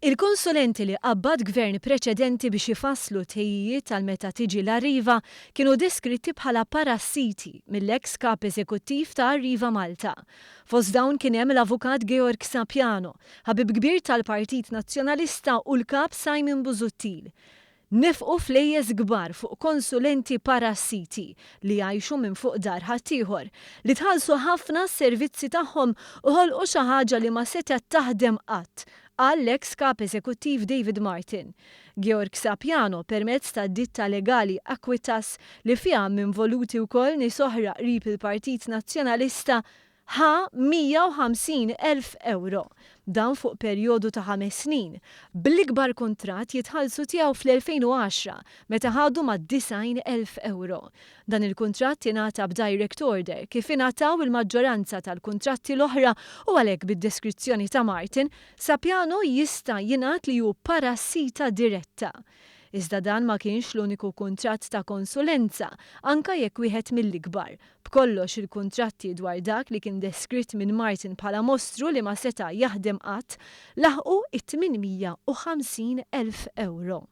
Il-konsulenti li qabbad gvern preċedenti biex ifasslu tħejjijiet għal meta tiġi l-Arriva kienu deskritti bħala parassiti mill-eks kap eżekuttiv ta' Arriva Malta. Fost dawn kien hemm l-Avukat Georg Sapiano, ħabib kbir tal-Partit Nazzjonalista u l-Kap Simon Busuttil. Nefqu flejjes kbar fuq konsulenti parassiti li jgħixu minn fuq dar ħaddieħor, li tħallsu ħafna għas-servizzi tagħhom u ħolqu xi ħaġa li ma setgħet taħdem qatt, qal l-eks Kap Eżekuttiv David Martin. Georg Sapiano, permezz tad-ditta legali Aquitas li fiha hemm involuti wkoll nies oħra qrib il-Partit Nazzjonalista, Ħa 150,000 ewro. Dan fuq perjodu ta' ħames snin, bl-ikbar kuntratt jitħallsu tiegħu fl-2010 meta ħadu mad-90,000 ewro. Dan il-kuntratt ingħata b'direct order kif ingħataw il-maġġoranza tal-kuntratti l-oħra u għalhekk bid-deskrizzjoni ta' Martin, Sapiano jista' jingħad li hu parassita diretta. Iżda dan ma kienx l-uniku kuntratt ta' konsulenza, anka jekk wieħed mill-ikbar. B'kollox il-kuntratti dwar dak li kien deskritt minn Martin bħala mostru li ma seta' jaħdem qatt, laħqu it-850,000 ewro.